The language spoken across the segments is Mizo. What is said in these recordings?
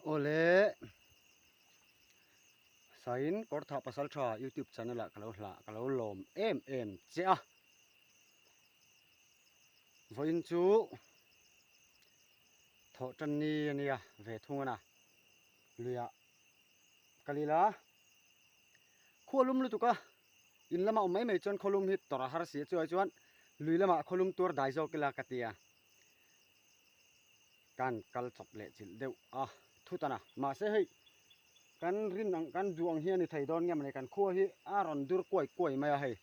Awle Sain Kawrthah Pasaltha YouTube channel ah ka lo hlah ka lo lawm em em che a. Vawiin chu thawh tan ni a nia ve thung a na luiah ka lil a khua lum lutuk a in lama awm mai mai chuan khawlum hi tawrh a har si a chuai chuan lui lamah khawlum tuar dai zawk ila ka ti a. Kan kal chawp leh chilh deuh a thut a na. Mahse hei kan rin ang kan duh ang hi a ni thei dawn nge mawni kan khua hi a rawn dur kuai kuai mai a hei.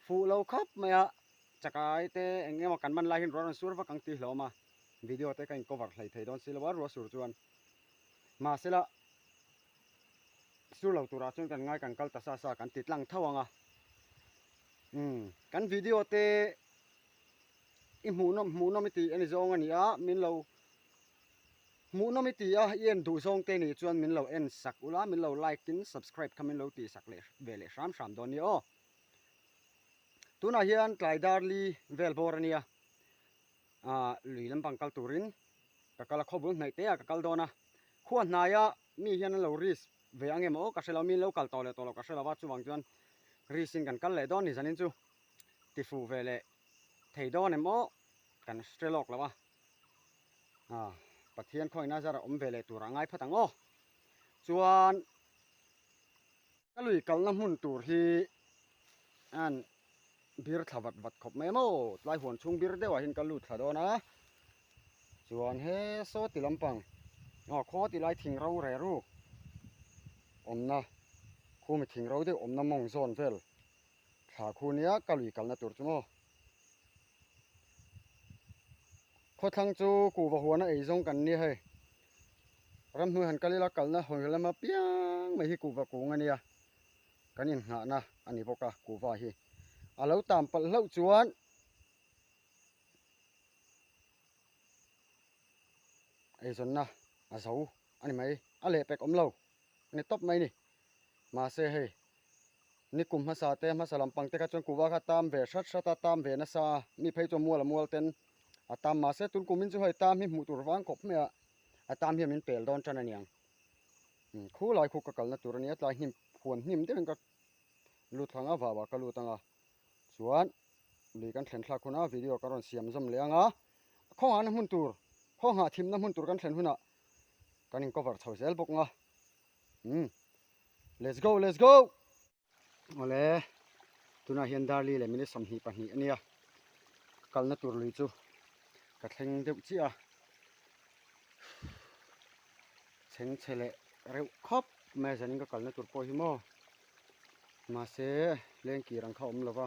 Fuh lo khawp mai a chakai te eng emaw kan man lai hian ruah rawn sur vak ang tih hlawm a video te ka in cover hlei thei dawn si lo a ruah sur chuan. Mahse la sur lo turah chuan kan ngai kan kal ta sa sa kan ti tlang tho ang a. Umm kan video te I hmuhnawm hmuhnawm i tih a ni zawng a ni a, min lo hmuhnawm i ti a, i en duh zawng te nih chuan min lo en sak ula, min lo like in subscribe kha min lo tih sak leh ve leh hram hram dawn nia aw. Tunah hian tlai dar li vel bawr a nia, ah lui lampang kal turin ka kal a, khawbul hnaih te ah ka kal dawn a, khua hnaia mi hian an lo risk ve ang em aw ka hre lo, mi an lo kal tawh leh tawh lo ka hre lo a, chuvang chuan risk in kan kal leh dawn ni zanin chu ti fuh ve leh. Thei dawn em aw kan hre lawk lo a, ah Pathian khawihna zar a awm ve leh tur a ngai phawt ang aw. Chuan ka lui kalna hmun tur hi an bir thla vat vat khawp mai em aw, tlai huan chhung bir deuhah hian ka lut thla dawn a, chuan he saw ti lampang aw khaw ti lai thing ro re ru awmna khumi thing ro deuh awmna mawng zawn vel. Thla khu nia ka lui kalna tur chu maw. Khawthlang chu kuhva huana ei zawng kan nia hei. Ramhnuai han kal ila kalna hawi lama piang mai hi kuhva kung a nia. Kan innghahna a ni bawk a kuhva hi. A lo tam palh hlauh chuan eizawnna a zo a ni mai. A lehpek awm lo a ni tawp mai a ni. Mahse hei. Ni kum hmasa te hmasa lampang te kha chuan kuhva kha tam ve hrat hrat a, tam ve nasa a, mi phei chuan mual a mual ten a tam mahse tun kumin chu hei tam hi hmuh tur vang khawp mai a, a tam hian min pel dawn tan a niang. Khu lai khu ka kalna tur a nia tlai hnim huan hnim deuhin ka lut thlang a vau ah ka lut ang a, chuan lui kan thlen thlak hunah video ka rawn siam zawm leh ang a, khawnghahna hmun tur khawnghah thimna hmun tur kan thlen hunah kan in cover chho zel bawk ang a. Umm let's go let's go awle tunah hian darli leh minute 22 a nia ka kalna tur lui chu ka thleng deuh chiah a chheng chhe leh reuh khawp mai a zanin ka kalna tur pawh hi maw mahse lengkir ang kha a awm lova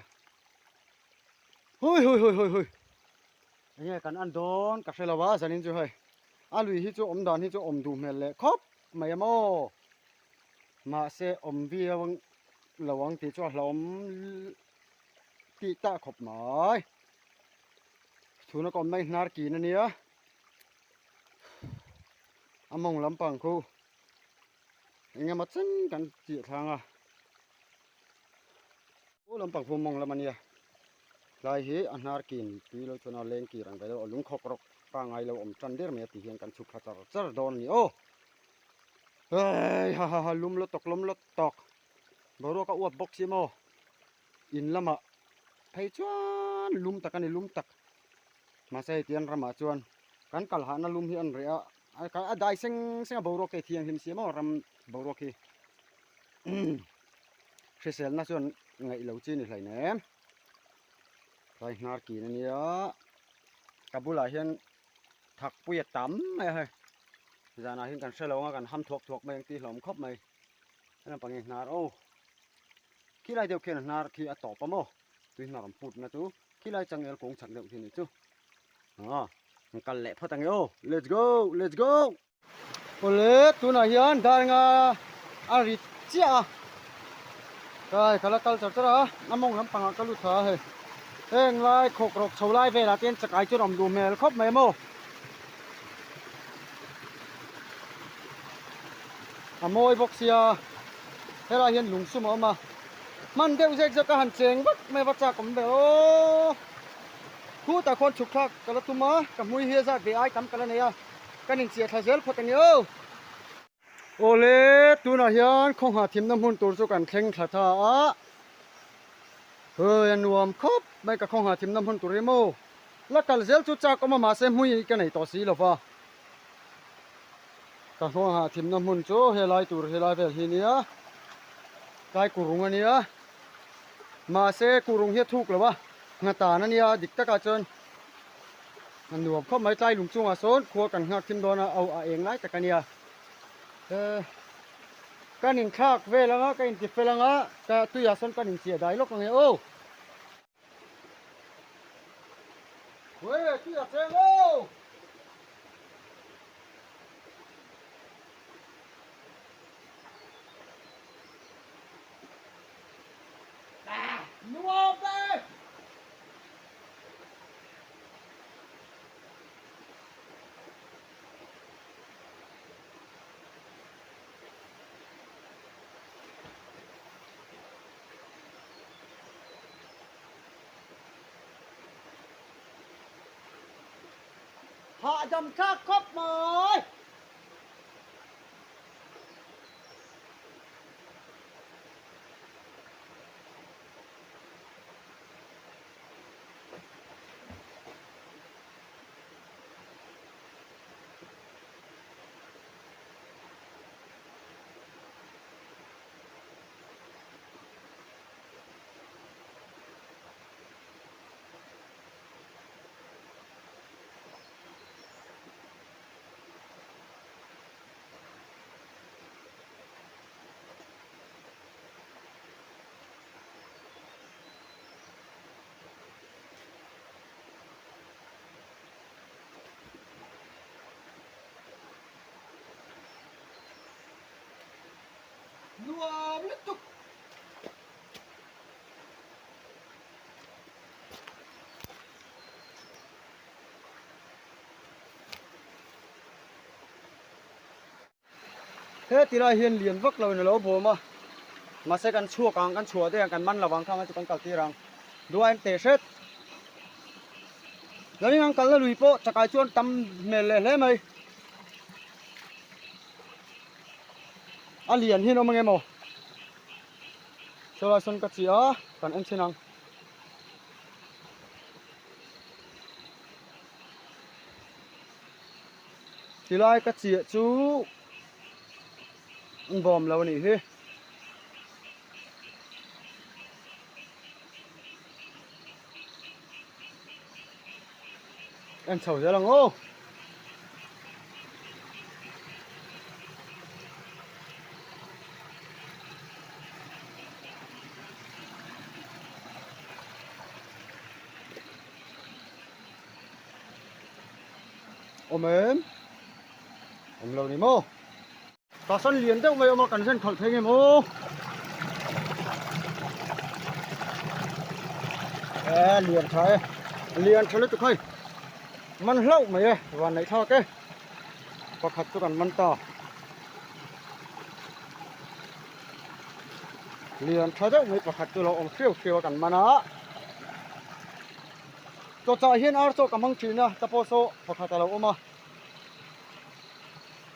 hui hui hui hui hui enge kan an dawn ka hre lo a zanin chu hei a lui hi chu awm dan hi chu awm duh hmel leh khawp mai a maw mahse awm viau ang lo ang tih chu a hlauhawm tih tah khawp mai tuna ka awm mai hnar kin a nia a mawng lampang khu eng emaw chen kan tih thlang a u lampang khu mawng lam a nia tlai hi a hnar kin tui lo chuan a leng kir ang ve deuh a lung khawk rawk pangai lo awm tan der mai a ti hian kan chhuk thla char char dawn a ni aw hei ha ha ha lum la tawk lum la tawk boruak a uap bawk si maw in lamah phei chuan lum tak a ni lum tak mahse hei tian ramah chuan kan kal hahna lum hi an reh a a dai seng seng a boruak te thianghlim si maw ram boruak hi hriselna chuan ngaih lo chi ni hleinem tlai hnar kin a nia ka bulah hian thak pui a tam mai a hei zanah hian kan hre lo anga kan ham thuak thuak mai ang tih hlawm khawp mai heng pang hi hnar aw khilai deuh khian hnar khi a tawp a maw tui hnar an put na chu khilai changel kung chak deuh khi ni chu ah an kal leh phawt ang e aw let's go let's go Awle tunah hian darnga a ri chiah a kai ka la kal char char a a mawng lampang ah ka lut thla a hei heng lai khawk rawk chho lai velah te hian chakai chuan awm duh hmel khawp mai maw a mawi bawk sia helai hian lung sum a awm a hman deuh zek zek a han cheng vak mai va chak awm ve aw khutah khuan chhuk thlak ka la tum a ka hmui hi a zat ve ai tam ka la nei a. Kan inchiah thla zel phawt a ni aw. Awle, tunah hian khawngha thimna hmun tur chu kan thleng thla tha a, hei a nuam khawp mai ka khawngha thimna hmun tur hi maw? La kal zel chu chak awm a mahse hmui ka nei tawh si lo va, ka khawngha thimna hmun chu helai tur helai vel hi nia, tlai kurung a nia, mahse kurung hi a thuk lo a, nghatan a nia dik takah chuan. A nuam khawp mai tlai lung chungah sawn khua kan nghak thim dawn a au a eng lai tak a nia eh kan inthlak vel anga ka inti fel anga ka tuiah sawn kan inchiah dai lawk ang e aw. Uee tuiah cheng aw. Nuam e. Hahdam thlak khawp mai. Nuam lutuk. He ti lai hian lian vak lo in a lo bawm a, mahse kan chhuak ang, kan chhuah daih ang, kan man lo ang khang chu kan kal tir ang, duain teh hret. Zanin an kalna lui pawh chakai chuan tam hmel leh hle mai. A lian hian awm ang emaw? Saw lai sawn ka chiah a, kan en chhin ang. Tilai ka chiah chu an bawm lo a nih hi. En chho zel ang aw. Awm em? Awm lo ni maw? Tah sawn lian deuh mai awm a, kan zen khalh thei nge maw? E lian tha e, lian tha lutuk hei. Man hlauh mai e, van neih thlak e. Pakhat chu kan man ta. Lian tha deuh mai pakhat chu lo awm hriau hriau a kan man a. Chawchah hian ar chaw ka hmang thin a, ta pawh saw pakhat a lo awm a,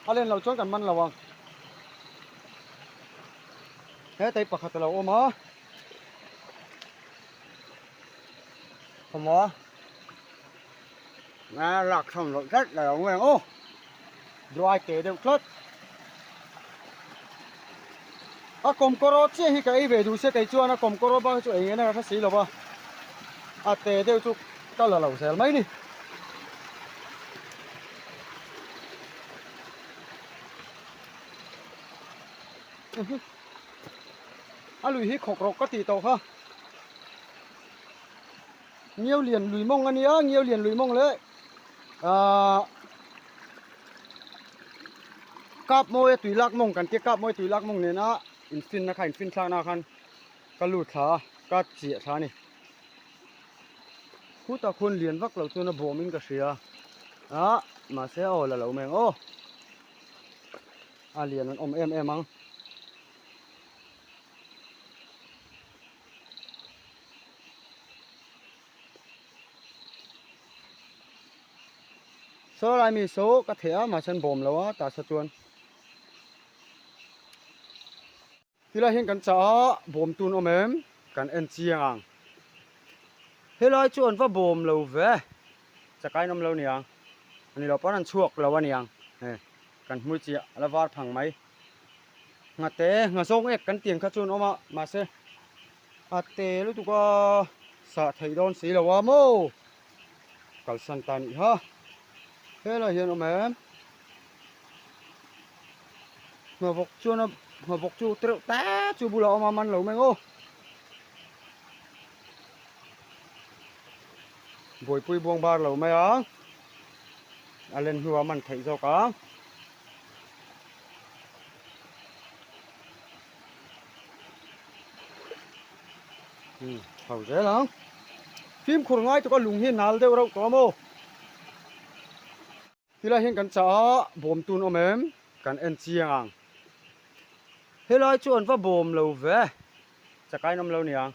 a len loh chuan kan man lo ang. Hetei pakhat a lo awm a, khawmaw a lak chhawm loh tlat a lo ngeng aw, dry te deuh tlat. A kawmkawraw chiah hi ka ei ve duh se kei chuan a kawmkawraw bak hi chu eng eng a hre si lo va, a te deuh chu ka la lo zel mai ni. A lui hi khawk rawk ka tih tawh kha. Ngiau lian lui mawng a nia, ngiau lian lui mawng leh ahh kap mawi a tui lak mawng kan tia kap mawi tui lak mawng nena infinna kha infin thlakna khan ka lut thla a ka chiah thla a ni khutah khuan lian vak lo chuan a bawm in ka hria ah mahse a aw la lo mai ang aw a lian an awm em em ang. Saw lai mi saw ka theh a mahse an bawm lo a tah sa chuan. Tilai hian kan chah a, bawm tun awm em? Kan en chiang ang. Helai chu an va bawm lo ve. Chakai an awm lo niang. A ni lo pawn an chhuak lo a niang. Hei kan hmui chiah a la var phang mai. Nghate ngha zawng ek kan tiang kha chu an awm a, mahse a te lutuk a sah theih dawn si lo a maw? Kalsan ta nih kha. Helai hian awm em? Hnawvawk chuan a hnawvawk chu tereuh ta chu bulah a awm a man lo mai aw. Buaipui buang bar lo mai a, a len hnuah a man theih zawk a. Chho zel ang. Fimkhur ngai tuk a lung hi nal deuh reuh tawh a maw. Tilai hian kan chah a, bawm tun awm em? Kan en chiang ang. Helai chu an va bawm lo ve. Chakai an awm lo niang.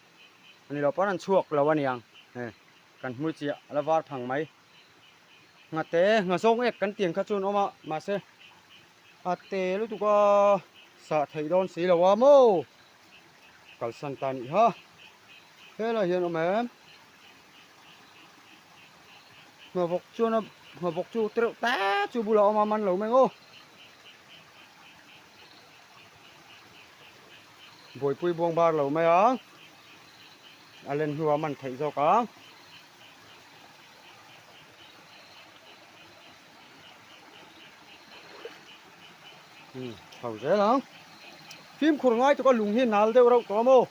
A ni lo pawn an chhuak lo a niang. Hei kan hmui chiah a la var phang mai. Nghate ngha zawng ek kan tiang kha chu an awm a, mahse a te lutuk a sah theih dawn si lo a maw? Kalsan ta nih kha. Helai hian awm em? Hnawvawk chuan a hnawvawk chu tereuh ta chu bulah a awm a man lo mai aw. Buaipui buang bar lo mai a, a len hnuah a man theih zawk a. Chho zel ang. Fimkhur ngai tuk a lung hi nal deuh reuh tawh a maw.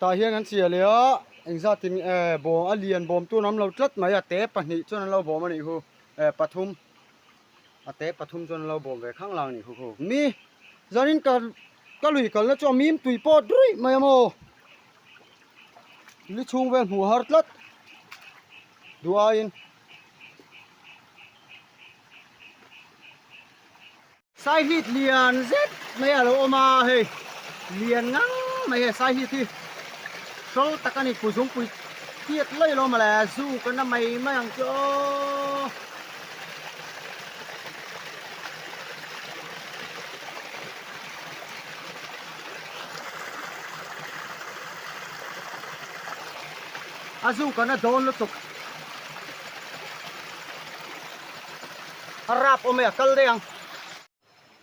Tah hian an chiah leh a, engzat in eh bawm a lian bawm tur an awm lo tlat mai a, te pahnih chuan an lo bawm a nih hu, eh pathum a te pathum chuan an lo bawm ve khang lang a nih hu khu. Mi zanin ka ka lui kalna chu a mim tui pawt ruih mai a maw, li chhung vel hmuh har tlat duh aiin. Saihlit lian zet mai a lo awm a, hei lian ngang mai hei saihlit hi hrawl tak a ni kuzungpui tiat laih lo mawle zu ka na mai mai ang chu aw. A zu ka na dawn lutuk. A rap awm e a kal daih ang.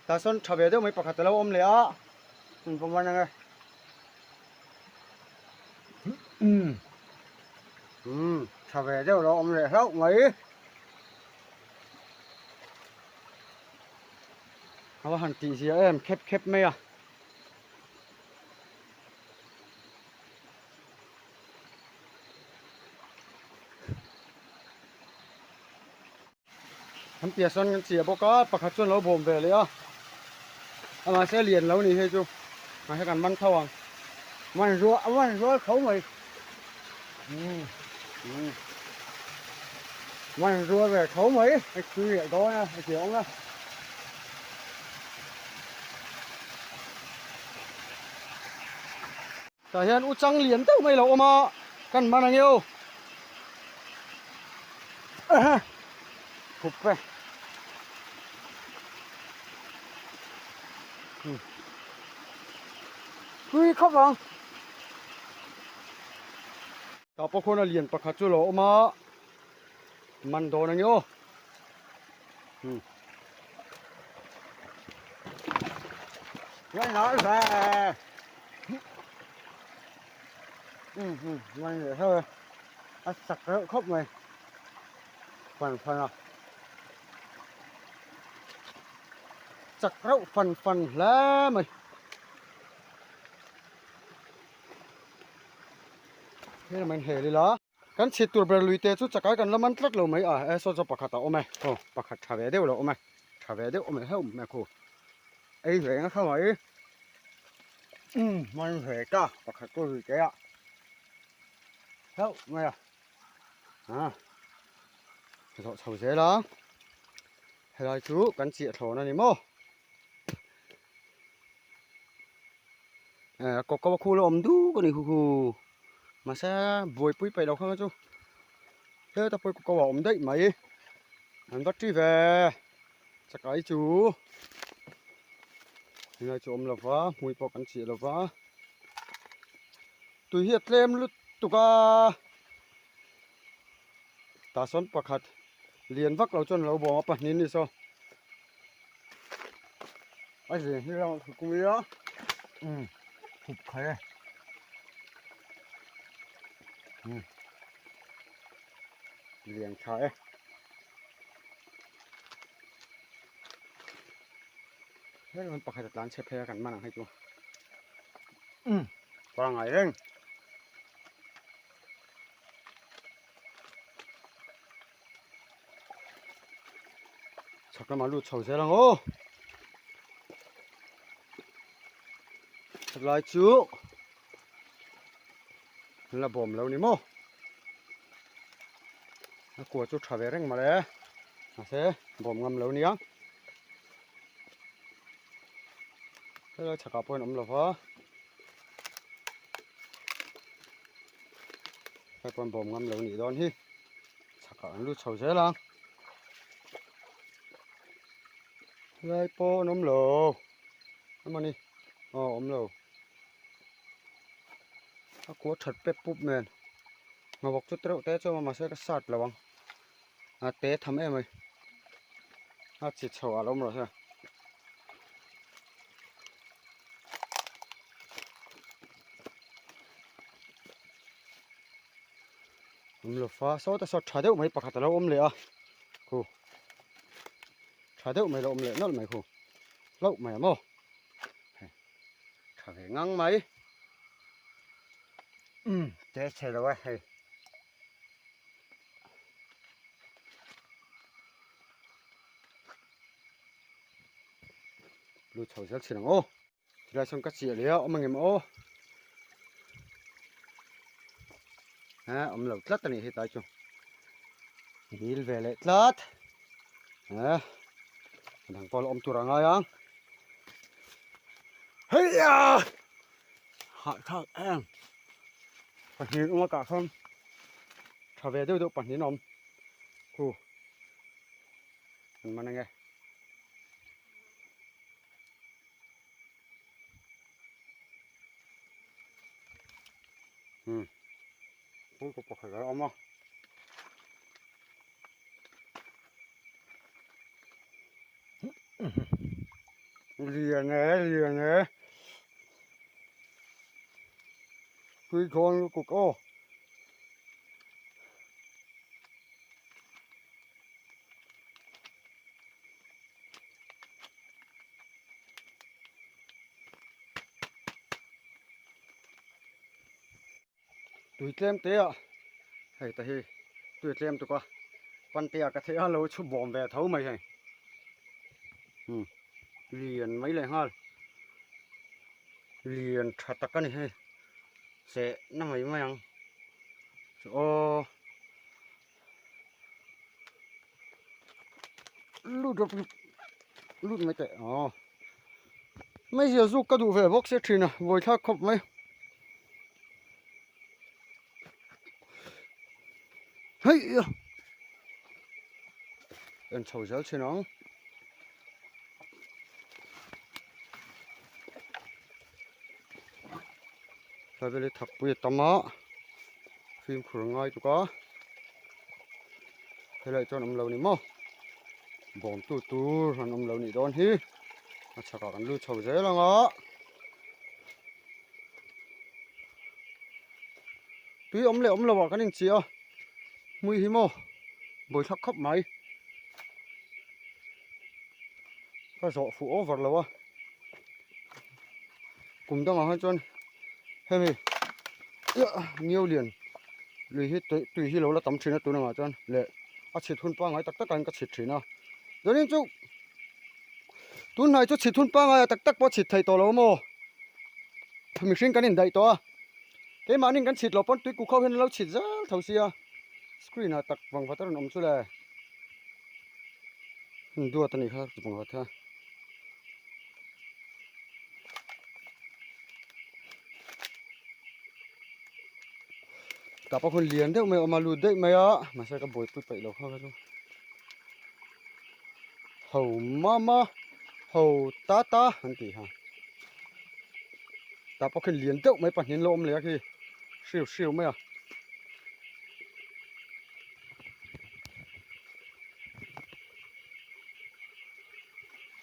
Tah sawn tha ve deuh mai pakhat a lo awm leh a in va man ang e. Umm tha ve deuh a lo awm leh hlauh mai. A va han tih zia em khep khep mai a. An piah sawn kan chiah bawk a pakhat chuan lo bawm ve leh a a mahse lian lo ni hei chu mahse kan man tho ang man rual a man rual tho mai umm umm man rual ve tho mai a tui leh dawn a a ti awm a. Tah hian u chang lian deuh mai lo awm a, kan man ang eo. Khup e. Tui khawp ang. Tah pawh khuan a lian pakhat chu lo awm a, man dawn ang eo. A sak reuh khawp mai fan fan a chak reuh fan fan hle mai hei lamah hian hel ila. Kan chhit tur ber lui te chu chakai kan la man tlat lo mai a, e saw chu pakhat a awm e, aw pakhat tha ve deuh lo awm e, tha ve deuh awm e hlauh mai khu ei ve nasa mai umm man ve ta pakhat chu lui te ah hlauh mai a, ah zawh chho zel a, helai chu kan chiah thlawn a ni maw. Eh kawk a khu la awm duk a ni khu khu mahse buaipui peih lo kha chu heta pawh kawk a awm daih mai an va ṭi ve chakai chu. Helai chu awm lova hmui pawh kan chiah lova tui hi a tlem lutuk a tah sawn pakhat lian vak lo chuan a lo bawm a pahnih a ni saw a zeng hi ram a kung ila umm hup khaih e umm lian tha e. Heng pakhat a tlan chhe phei a kan man ang hei chu umm pangai reng. Chhak lamah lut chho zel ang aw helai chu an la bawm lo ni maw a kua chu tha ve reng mawle mahse bawm ngam lo nia helai chhakah pawh hian awm lo va. Hei pawn bawm ngam lo nih dawn hi chhakah an lut chho zel a helai pawh an awm lo emawni aw awm lo a kua that pep pup nen hnawk chu tereuh te chu a awm a mahse ka sat lo ang a te tham em mai a chi chho ah lo awm rawh se. Awm lo fa sawta saw tha deuh mai pakhat a lo awm leh a khu tha deuh mai lo awm leh nawlh mai khu hlauh mai a maw hei tha ve ngang mai umm te chhe lo e hei. Lut chho zel thin ang aw. Tilai sawn ka chiah leh a awm angem aw. Ha awm lo tlat ani hetlai chu. Nil ve leh tlat. Ha dang pawh la awm tur a ngai ang. Heiya! Hahthlak em. Pahnih awm a kah khan tha ve deuh deuh pahnih an awm. Khu an man ange. Hmm. Pui ko pakhat a awm a. Lian e, lian e. Pui khawn lutuk aw. Tui tlem te ah hei ta hi tui tlem tuk a pante ah ka theih a lo chhu bawm ve tho mai hei umm lian mai leh nghal lian tha tak a ni hei cheh na mai mai ang chu aw. Lut rawp lut mai teh aw mai zia zuk ka duh ve bawk sia thin a vawi thlak khawp mai hei a en chho zel thin ang tlai vel hi thakpui a tam a fimkhur a ngai tuk a helai chuan awm lo ni maw bawm tu tur an awm lo nih dawn hi a chhakah kan lut chho zel ang a tui awm leh awm lo ah kan inchih a hmui hi maw bawithlak khawp mai ka zawh fuh over lo a kum dangah khan chuan hemi ngiau lian lui hi tui tui hi lo la tam thin a tun angah chuan leh a chhit hun pangngai tak takah hian ka chhit thin a chuanin chu tun hnai chu chhit hun pangngai ah tak tak pawh chhit theih tawh lo a maw mihring kan indaih tawh a keimahni kan chhit loh pawn tui kukho hian an lo chhit zel tho sia screen ah tak vang vat a rawn awm chu le duat a nih kha vang vat kha. Tah pawh khawn lian deuh mai a awm a lut daih mai a mahse ka buaipui peih lo kha chu ho mama ho ta ta an tih kha. Tah pawh khian lian deuh mai pahnih an lo awm leh a khi hriu hriu mai a.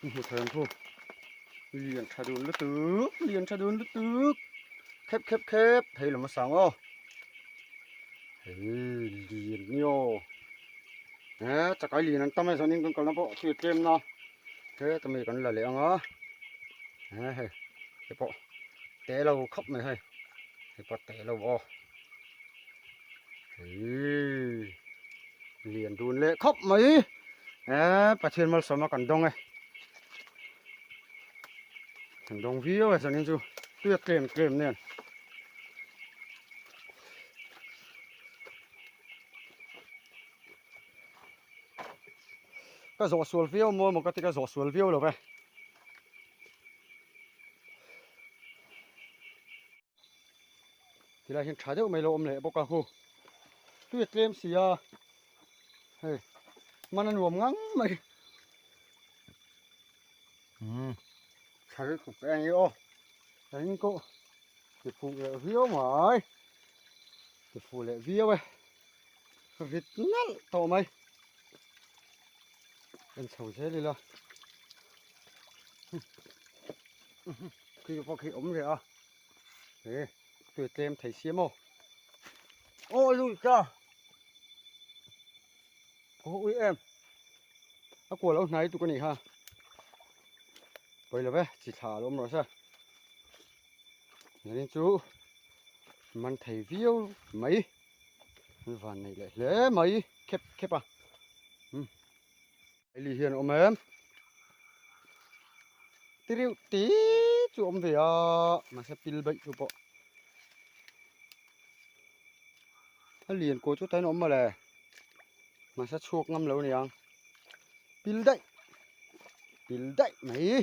Hmu thei ang khu lian tha dun lutuk lian tha dun lutuk khep khep khep thei lo hmasa ang aw hei lian ni aw he chakai lian an tam e zanin kan kalna pawh thil tlem na heta mi kan la leh ang a he hei te pawh te lo khawp mai hei hei pawh te lo aw hei lian dun leh khawp mai he Pathian malsawmna kan dawng e kan dawng viau e zanin chu tuia tlem tlem nen. Ka zawh sual viau maw emaw ka ti ka zawh sual viau lo ve. Tilai hian tha deuh mai lo awm leh bawk a hu. Tui a tlem si a. Hei man a nuam ngang mai. Umm tha lutuk e ang i aw. Eng pawh ti fuh leh viau mai. Ti fuh leh viau e. Rit nalh tawh mai. En chho zel ila. Khi pawh khi awm reh a. He tui tlem thei si maw. Aw lui ta. Aw ui em. A kual lo hnai tuk a nih kha. Pawi lo ve chi thla a lo awm rawh se. Zanin chu man thei viau mai. An van nei leh hle mai khep khep a umm Eli hian a awm em tireuh te chu a awm ve a mahse pil baih chu pawh a lian kawi chu tain a awm mawle mahse chhuak ngam lo aniang pil daih pil daih mai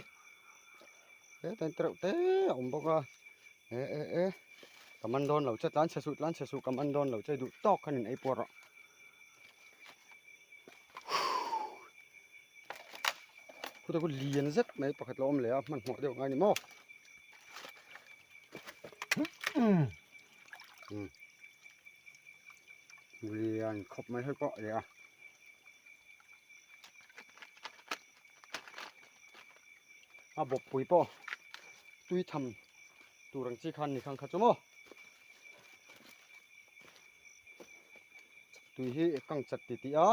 hetain tireuh te a awm bawk a e e e. Ka man dawn lo che tlan chhe suh tlan chhe suh ka man dawn lo che duh tawk khan in ei puar rawh. Khuta khu lian zet mai pakhat lo awm leh a hmanhmawh deuh ngai ni maw. Lian khawp mai hei pawh leh a. A bawppui pawh tui tham tur ang chi khan ni khang kha chu maw tui hi kang chat ti tih a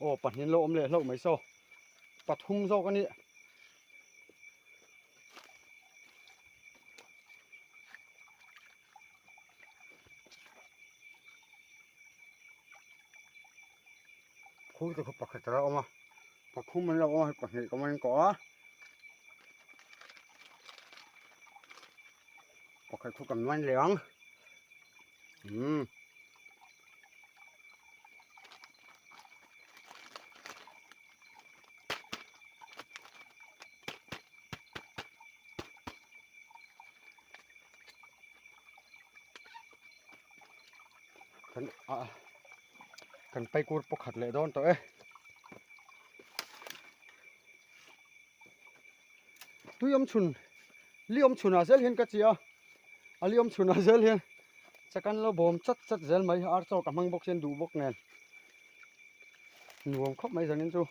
aw pahnih lo awm leh hlauh mai saw pathum zawk a ni Khu te khu pakhat a awm a pathum an lo awm a hei pahnih ka awm a in kawh a pakhat khu kan man leh ang umm. Kan a kan paikur pakhat leh dawn tawh e tui awm chhun li awm chhunah zel hian ka chi a a li awm chhunah zel hian chakan lo bawm chat chat zel mai ar chaw ka hmang bawk hian duh bawk nen nuam khawp mai zanin chu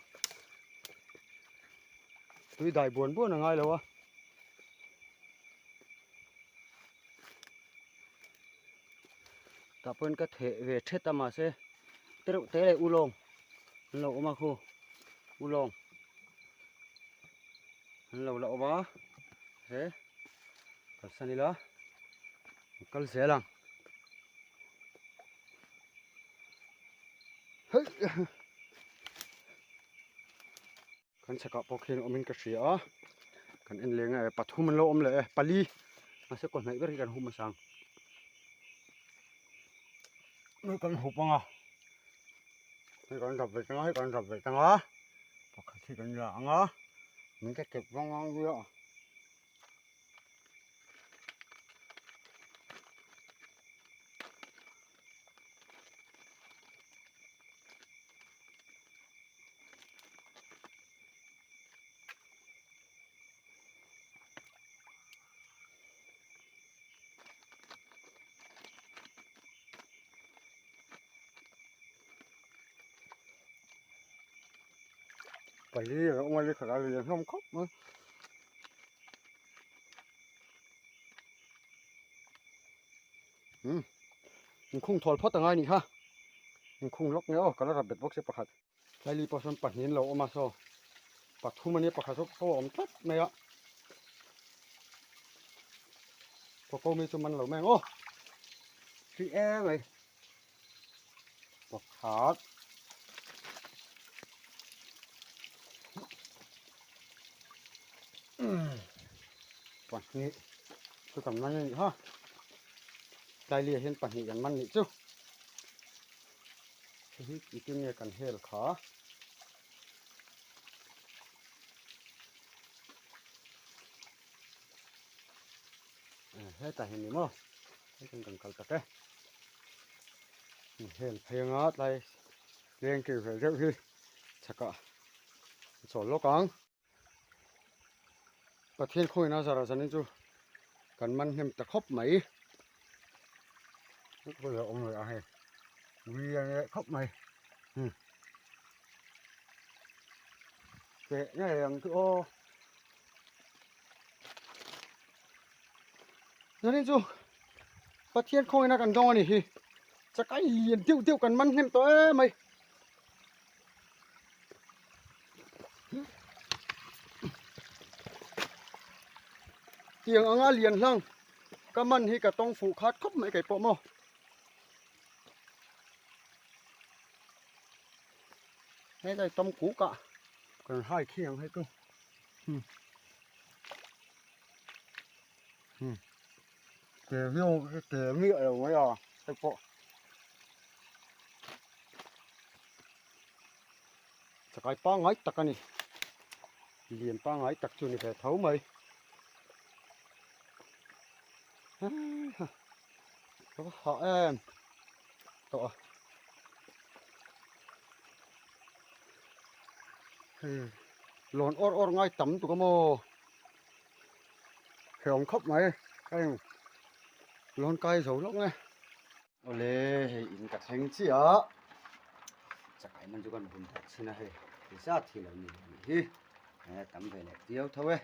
tui dai buan buan a ngai lo a. Tah pawhin ka theh ve thet a mahse tereuh te leh ulawng an lo awm a khu ulawng an lo la awm a he kalsan ila kal zel ang hei Kan chhakah pawh khian awmin ka hria a, kan en leng e pathum an lo awm leh e pali mahse kaw hnaih ber hi kan hup hmasa ang hei kan hup ang a hei kan dap ve tang a hei kan dap ve tang a pakhat hi kan la ang a min ka kep vang ang zui a. Pali a lo awm a li khat a lian hlawm khawp mai. Umm inkhung thawl phawt angai nih kha inkhung lawk nge aw ka la rap bet bawk sia pakhat. Tlaili pawh sawn pahnih an lo awm a saw pathum ania pakhat saw pawh a awm tlat mai a koko mi chu man lo mai ang aw hri em mai pakhat pahnih chu kan man anih kha tlaili ah hian pahnih kan man nih chu. Hei hi engtin nge kan hel kha? Hetah hian ni maw hei kan kal tak e hel phei anga tlai leng keu vel deuh hi chhakah a chawl lawk ang. Pathian khawina zara zanin chu kan man hnem ta khawp mai. Khawi a awm leh a hei ui a nge khawp mai hmm teh ngei ang chu aw zanin chu Pathian khawina kan dawng a ni hi chakai lian deuh deuh kan man hnem tawh em mai. Tiang anga lian hlang ka man hi ka tawng fuh khat khawp mai kei pawh maw. Helai tawng kuk ah kan hai khi ang hei chu. Ke viau ke miah lo mai a hei pawh. Chakai pangngai tak a ni lian pangngai tak chu ni ve tho mai ka va hah em tawh a hei lawn awr awr ngai tam tuk a maw hrehawm khawp mai heng lawn kai zo lawk nge. Awle hei in ka thleng chiah a chakai man chu kan bun tak chhin a hei ti zat hi lo ni anih hi e tam ve leh viau tho e.